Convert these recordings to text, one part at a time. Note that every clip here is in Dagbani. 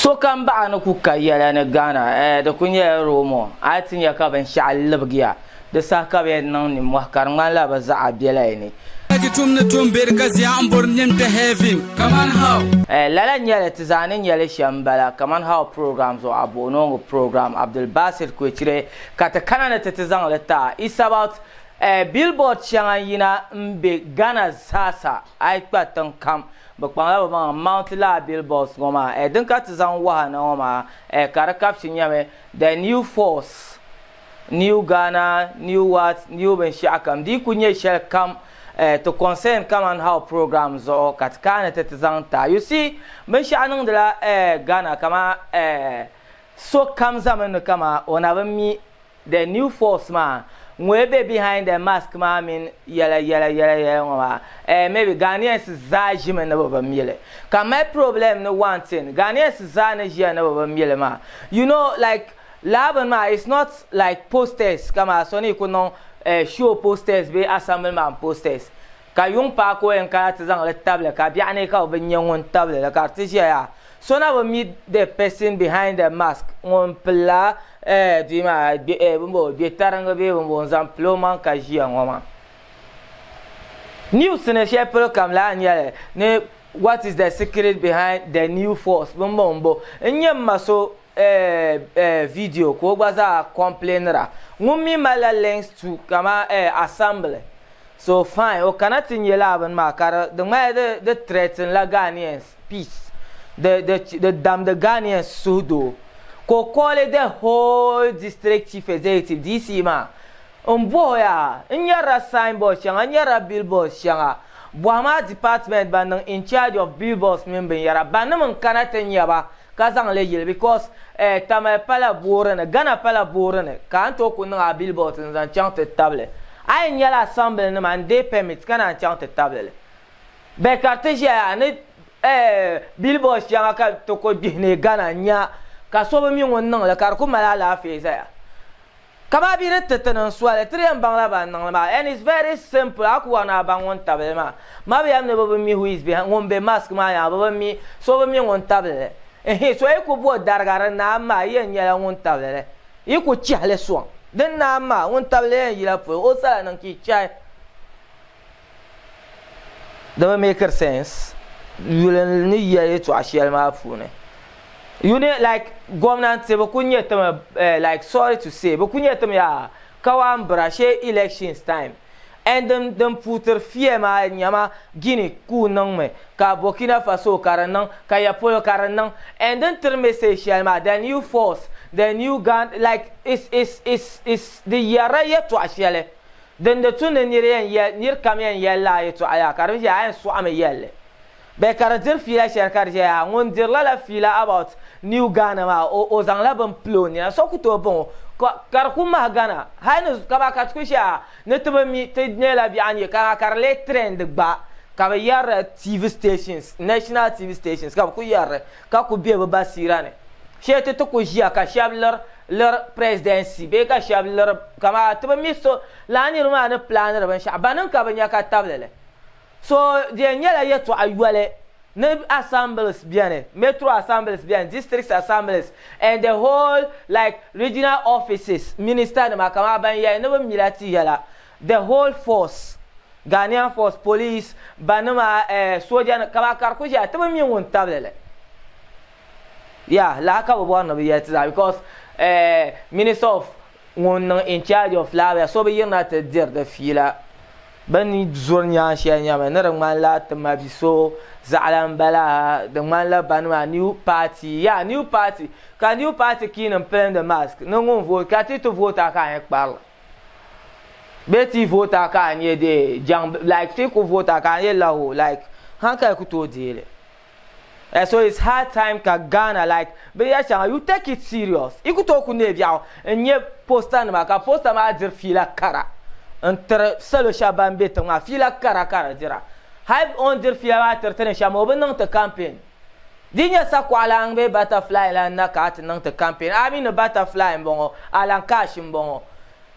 Sokam baɣa ni ku ka yɛla ni Ghana, eh, di ku nyɛla rumour. A yi ti nya ka binshɛɣu libigiya, di saha ka bɛ yɛn niŋ nimmohi ka di ŋmanila bɛ zaɣa bela yi ni. Ti tum ni tum beri ka zia m bori nyin kpe heaven kaman how. Eh, lala n-nyɛli ti zaa ni nyɛli shɛm m-bala kaman how program zuɣu a buɣi noongu program Abdulbasit Kwechire ka ti kana ni ti ti zaŋ li ti a. It's about eh, billboard shɛŋa n-yina m-be Ghana zaasa a yi kpa tiŋ kam Bɛ kpaŋla bɛ maŋa m-mount lala billboards ŋɔ maa. Eh, din ka ti zaŋ wahi na ŋɔ maa, eh, ka di caption nyɛmi, The New Force, New Ghana, New What, New binshɛɣu kam. Di yi kuli nyɛ shɛli kam, eh, ti concern kaman how program zuɣu ka ti kana ni ti ti zaŋ ti a. You see, binshɛɣu niŋdila, eh, Ghana kaman, eh, sokam zami ni kaman o na bi mi The new force maa ŋun be behind the mask maa mini yɛla yɛla yɛla yɛla ŋɔ maa eh maybe Ghanaians zaa ʒimi ni bɛ bi mi li ka mali problem ni one thing Ghanaians zaa ni ʒiya ni bɛ bi mi li maa you know like laa bini maa it's not like posters kaman so ni ku niŋ eh show posters bee assembly man posters ka yuŋ paai ka o yɛn kana ti zaŋ li tabili ka biɛɣu ni ka bɛ bi nya ŋun tabili li ka di ti ʒiya yaa So na bi mi the person behind the mask ŋun pilila eh dui maa eh bimbo gbe taringi bee bimbo n zaŋ pili o maŋ ka ʒiya ŋɔ maa. News ni shɛli polo kam laa nyɛli ni what is the secret behind the new force bimbo bimbo n nyɛ m ma so eh eh video ka o gba zaa complainira ŋun mi malila links to kaman eh assembly so fine o kana ti nyɛ laa bini maa ka di ŋmanila di di threaten la Ghanaians. Peace di di di damdi Ghanaians suhudoo ka o call the whole district chief executive, DC, maa n bɔhi o yaa n nyarila signboard shɛŋa n nyarila billboards shɛŋa bɔhima department ban niŋ in charge of billboards mini binyɛra bannim n kana ti nya ba ka zaŋ li yili because eh Tamale pala boori ni Ghana pala boori ni ka a ni tooi ku niŋ a billboards n zaŋ chaŋ ti tabili a yɛn nyɛla assembly nima n deei permit ka naan chaŋ ti tabili li. Bɛ ka ti ʒiya ni billboard shɛŋa ka ti ku gbihi ni Ghana n-nya ka so bi mi ŋun niŋ li ka di ku mali alaafee zaya. Kaman bɛ di ti ti niŋ soli ti di yɛn baŋla ban niŋ li maa and it's very simple a ku bɔri ni a baŋ ŋun tabili li maa. Mabiyam ni bɛ bi mi who is behind ŋun be mask maa nyaŋa bɛ bi mi so bi mi ŋun tabili li ehe so yi ku bo dariga di naai maa yi yɛn nyɛla ŋun tabili li yi ku chɛhi li sɔŋ din naai maa ŋun tabili li yɛn yila polo o sala niŋ ka yi chɛhi. Di bi make sense yuli n ni yɛli yɛltɔɣa shɛli maa puuni. You ne like gomnanti bi ku nyɛ timi eh, like sorry to say bi ku nyɛ timi yaa kawan bira shee elections time and din din puutiri fear maa nyama Guinea kuu niŋmi ka Burkina Faso ka di niŋ ka ya polo ka di niŋ and din tiri message shɛli maa the new force the new gun like it's it's it's it's di yɛrila yɛltɔɣa shɛli Din di tu ni nir yɛn yɛli, nir kam yɛn yɛlila a yɛtɔɣa yaa ka di bi ʒiya, a yɛn sɔɣimi yɛli li. Bɛ ka di diri fiila shɛli ka di ʒiya yaa, ŋun diri lala fiila about New Ghana maa, o, o zaŋla bini pili o nina, so ku tooi baŋ o, ka, ka di ku mahi Ghana. Hali ni ka ba ka ti ku ʒiya ni ti bi mi, ti nyɛla biɛɣu n-nyɛ ka ka di lee trend gba ka bɛ yɛrili TV stations, national TV stations ka bɛ ku yɛrili ka ku be bɛ basiira ni. Shee ti ti ku ʒiya ka shɛba liri liri presidency bee ka shɛba liri kaman ti bi mi so lala niriba maa ni planiri binshɛɣu banim ka bi nya ka tabili li. So di yɛn nyɛla yɛltɔɣa yoli ni assemblies beni, metro assemblies beni, districts assemblies and the whole like regional offices minister nima kaman ban yɛli ni bi mila ti yɛla the whole force Ghanaian force, police, banima, eh, soja nima kaman ka di ku ʒiya ti bi mi ŋun tabili li. Yeah, lala ka bɛ bɔri ni bɛ yɛli ti zaa because eh, minister of ŋun niŋ in charge of labia so bi yirina ti diri di fiila. Bɛ ni zuri nyaan shɛli nyɛmi ni di ŋmanila ti ma bi so zaɣila m-bala, di ŋmanila banima new party. Yeah, new party. Ka new party kiinim pilindi mask ni ŋun vote ka ti ti vote a ka a yɛn kparili. Bee ti vote a ka a nyɛ dee jaŋ like ti ku vote a ka a nyɛ lahu like hankali ku tooi deei li. Eh, so it's hard time ka Ghana like binyɛri shɛŋa you take it serious yi ku tooi ku neei biɛɣu n nyɛ poster nima ka poster maa diri fiila kara n tiri salo shɛba ban be tiŋ maa fiila kara ka di dira hali o ni diri fiila maa tiri ti ni shɛm o bi niŋ ti campaign di nyɛ sakuɣa lan bee butterfly lan na ka a ti niŋ ti campaign a mi ni butterfly n bɔŋɔ Alan Cash n bɔŋɔ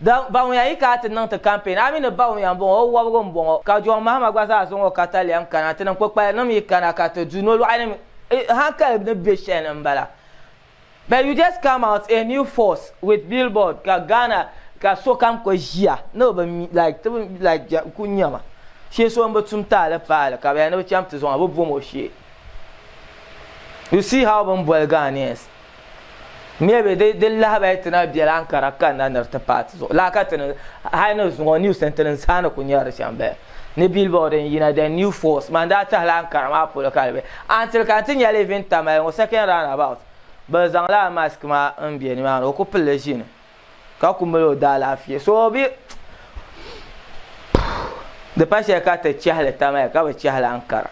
Bawumia yi ka ti niŋ ti campaign, a mi ni Bawumia m-bɔŋɔ, o wɔbigu m-bɔŋɔ, ka John Mahama gba zaa zaŋ o katalɛm kana, tinim kpukpalinim yi kana ka ti du nolɔɣu ni. Hankali ni be shɛli ni m-bala. But you just come out a new force with billboard ka Ghana ka sokam ko ʒiya ni o bi mi like ti bi like ku nyama shee so n bi tum taali paali ka bɛ yɛli ni bɛ chaŋ ti zaŋ o bɛ bom o shee. You see how bɛ ni boli Ghanaians maybe di di lahabali ti na bela Ankara kanna ni di ti paai ti zuɣu laa ka ti ni hali ni zuŋɔ news ni ti ni zaa ni ku nyari di shɛm bala ni billboard n yina the new force man daa tahila Ankara maa polo ka di be until ka n ti nyɛli even Tamale ŋɔ second round about bɛ zaŋ lala mask maa n be nimaani o ku pilli ʒini ka ku mali o daalaafee so o bi di pa shɛli ka ti chɛhili Tamale ka bi chɛhili Ankara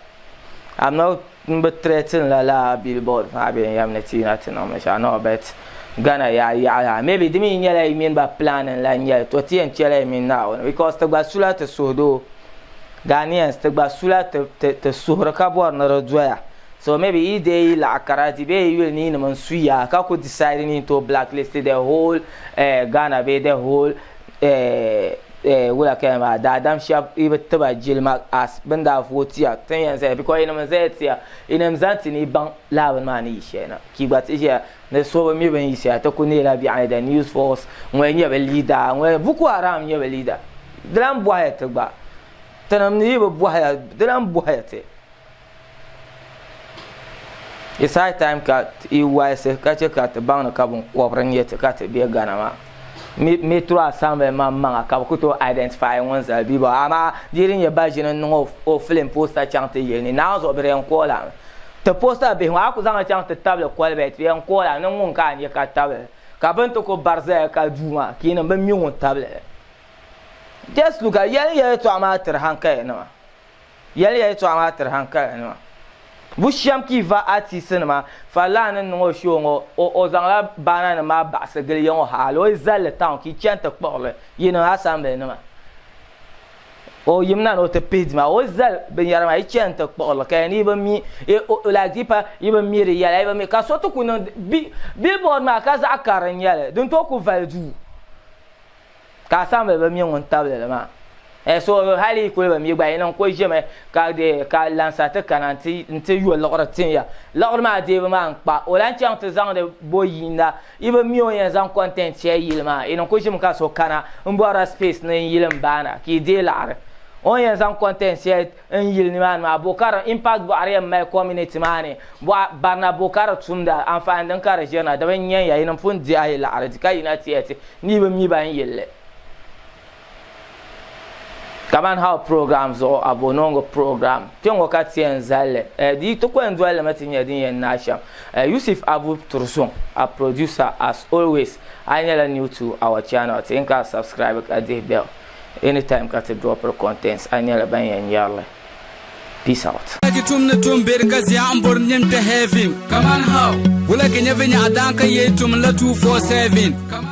I'm not n bi threaten la lala billboard maa bee n yɛm ni ti yina ti niŋ binshɛɣu no but Ghana yaa yaɣa yaa maybe di mi nyɛla yi mini ba planning la n-nyɛli to ti yɛn chɛla yi mini Naawuni because ti gba sula ti suhudoo Ghanaians ti gba sula ti ti ti suhuri ka bɔri ni di doya so maybe yi deei yi laɣa kara di bee yi yuli ni yinim n su ya ka ku decide ni yi tooi blacklist the whole eh, Ghana bee the whole eh, eh, wula ka yɛn maa daadam shɛba yi bi tiba jilima as bɛ ni daa votiya ti ni yɛn zaya because yinim n zaya tiya yinim zaŋ ti ni yi baŋ lala bini maa ni yi shɛli na ka yi gba ti ʒiya ni so bi mi bini yi shɛli ti ku neela biɛɣu ni the news force ŋun nyɛ bɛ leader ŋun Boko Haram nyɛ bɛ leader di lan bɔhiya ti gba tinim ni yi bi bɔhiya di lan bɔhiya ti. It's high time ka yi walisi ka che ka ti baŋ ni ka binkɔbiri n-nyɛ ti ka ti be Ghana maa. Metro Assembly maŋ maŋa ka bɛ ku tooi identify ŋun zali bia ba amaa di yi nyɛ ba ʒini n-niŋ o film poster chaŋ ti yili ni Naawuni zuɣu bɛ di yɛn call a mi. Ti poster bihi ŋɔ a ku zaŋ li chaŋ ti tabili colbert bɛ yɛn call a ni ŋun ka a nya ka tabili ka bɛ ni ti ku bari zaya ka duu maa ka yinim bi mi ŋun tabili li. Just look at yɛli ya yɛltɔɣa maa tiri hankali nima. Yɛli ya yɛtɔɣa maa tiri hankalinima. Bu shɛm ka yi va artists-nima Falana ni niŋ o show ŋɔ, o zaŋla banner-nim maa baɣisi gili ya ŋɔ hali o yi zali li town ka yi chani ti kpuɣiri li yinim assembly-nima. O yimina ni o ti pihi dima, o yi zali binyɛra maa yi chani ti kpuɣiri li ka ya ni yi bi mi, like yi pa yi bi mi di yɛla, yi bi mi ka so ti ku niŋ billboard maa ka zaɣ karili n-nyɛ li, din tooi ku vali duu. Ka assembly bi mi ŋun tabili li maa. Eh, so hali yi kuli bi mi gba yi niŋ ko ʒimi ka de ka lansa ti kana nti nti yo liɣiri tin ya. Liɣiri maa deebu maa n-kpa. O lan chaŋ ti zaŋdi bo yiinda. Yi bi mi o ni yɛn zaŋ content shɛli yili maa. Yi niŋ ko ʒimi ka so kana m-bɔrila space ni n-yili m baana ka yi deei liɣiri. O ni yɛn zaŋ content shɛli n yili nimaani maa bo ka di impact bɔɣiri yɛn mali community maa ni bɔɣa barina bo ka di tumda anfaani din ka di ʒirina di bi nyan ya yinim pun di a yi laɣiri di ka yina ti ya ti ni yi bi mi ban yili li kaman how program zuɣu a bo noongu program kpɛŋɔ ka ti yɛn zali li eh, di yi ti ko yɛn doli li mi ti nya din yɛn naai shɛm eh, Yusuf Abu Turzong a producer as always a nyɛla new to our channel ti yɛn ka subscribe ka dihi bell. Anytime ka ti dropiri contents a nyɛla ban yɛn nyari li. Peace out. Wula ki tum ni tum beri ka zia m bori nyin kpe heaven. Kaman how? Wula ki nya vinyaɣa daan ka yee tum la 247.